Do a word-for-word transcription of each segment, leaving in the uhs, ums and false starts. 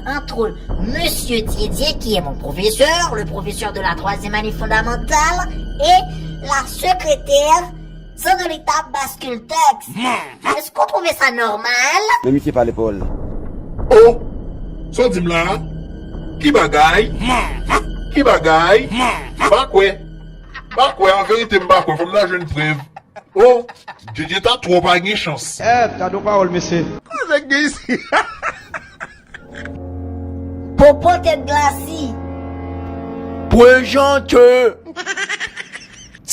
entre Monsieur Diédié, qui est mon professeur, le professeur de la troisième année fondamentale, et la secrétaire Zandolita Bascultex. Est-ce que vous trouvez ça normal? Men misye pale pawòl. Oh! Sa w di m la a? Ki bagay? Ki bagay? M pa kwè. M pa kwè, an verite m pa kwè, fò m ta jwenn prèv. Oh! Djedje ta twò pa gen chans. Eh, gade yon pawòl, mesye. Kòman nèg gen isi? Popo tèt glasi. Pwejante.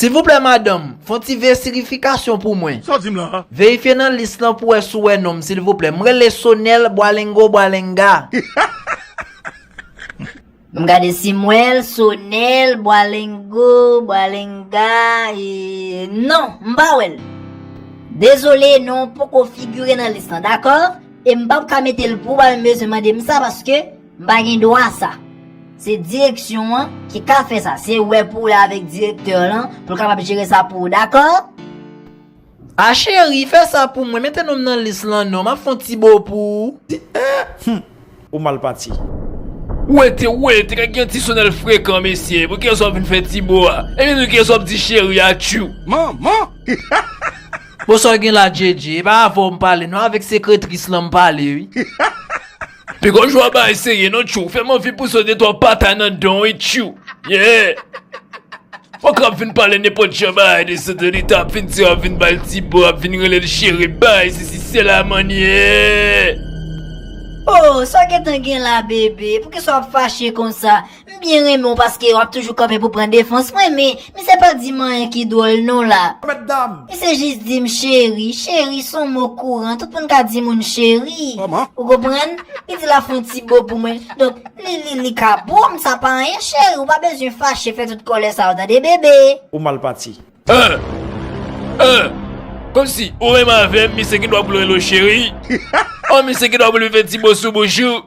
Silvouplè madanm, fè yon ti vèsirifikasyon pou mwen. Sa w di m la a? Verifye nan lis lan pou wè si w wè non m, silvouplè. M rele Sonèl Bwalengo Bwalenga. M gade si m wè l, Sonèl, Bwalengo, Bwalenga, e... non, m pa wè l. Dezole, non, poko figire nan lis lan, dakò? E m p ap ka mete l pou w, pa menm bezwen mande m sa, paske m pa gen dwa sa. Se direksyon an ki ka fè sa. Se wè pou wè avèk direktè lan, pou l kapab jere sa pou ou, dakò? A cheri, fè sa pou mwen, mete non m nan lis lan non, m ap fè yon ti bo pou ou. Ou mal pati. Wete, wete, nèg gen ti Sonèl frekan, mesye. Poukisa w vin fè ti bo a? Ebyen, poukisa w ap di cheri a tchou? Manman! Bon, sa w gen la, Djedje? E pa avè w m pale, non, avèk sekretris lan m pale, wi. Piga w jwe a bagay serye, non, tchou. Fè m anvi pouse w de twa pata nan don, wi, tchou. Yeah! Ou k ap vin pale nenpòt jan bagay de Zandolita, ap vin di w ap vin ba l ti bo, ap vin rele l cheri, bay sesi sela manyè. Oh, sa w gentan gen la, bebe? Poukisa w ap fache konsa? M byen renmen w paske w ap toujou kanpe pou pran defans mwen, men misye pa di m anyen ki dwòl non la. Mèt dam! Misye jis di m cheri, cheri s on mo kouran, tout moun ka di moun cheri. Kòman? Ou konprann? Li di l ap fè yon ti bo pou mwen. Donk, Li, li, li ka bo m, sa pa anyen, cheri. Ou pa bezwen fache, fè tout kòlè sa yo, tande, bebe. Ou mal pati. Hein? Hein? Kòmsi ou renmen avè m, misye gen dwa pou l rele w cheri? Oh, misye gen dwa pou l fè ti bo sou bouch ou?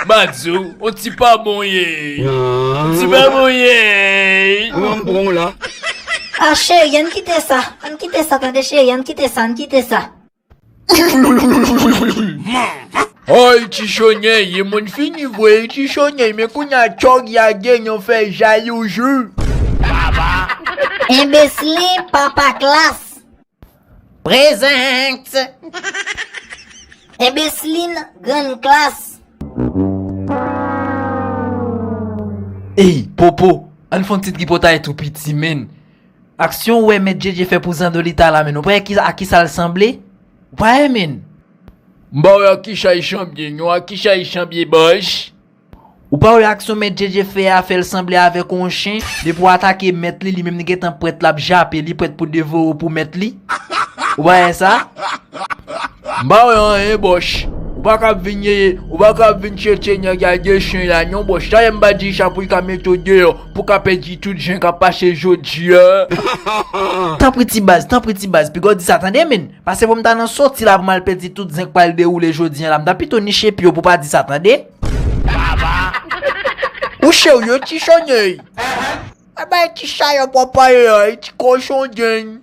M a di w, ou ti pa bon ye. Ou ti pa bon ye. Ou an pran w la. Ah, cheri, ann kite sa. Ann kite sa, tande, cheri, ann kite sa, ann kite sa. Ay, ti chonyèy, moun fini vre, ti chonyèy, men kounye a tchòg ya gen yon fè jalouzou. Enbeslin, papa klas. Prezent. Enbeslin, grann klas. Ey, Popo, ann fè yon ti tripotay tou piti, menn. Aksyon ou wè Mèt Djedje fè pou Zandolita la, menn. Ou pa wè ki, a kisa l sanble? Ou pa wè, menn? M pa wè a kisa l sanble, non, a kisa l sanble, bòs? Ou pa wè aksyon Mèt Djedje fè a fè l sanble avèk yon chen? Depi w atake mèt li, li menm li gentan prèt, l ap jape, li prèt pou devore w pou mèt li. Ou pa wè sa? M pa wè anyen, bòs. Ou pa ka vin yeye, ou pa ka vin tchetche nèg a de chen la, non, bòs. Talè m pa di sa pou l ka mete w deyò, pou w ka pèdi tout zen k ap pase jodi a. Tanpri ti baz, tanpri ti baz, piga w di sa, tande, menn. Pase pou m ta nan soti la pou m al pèdi tout zen k pral dewoule jodi a la. M ta pito niche pye w pou w pa di sa, tande. Ou serye, ti chonyèy? A bay ti chay an pwòp pale la, ti kochon deng.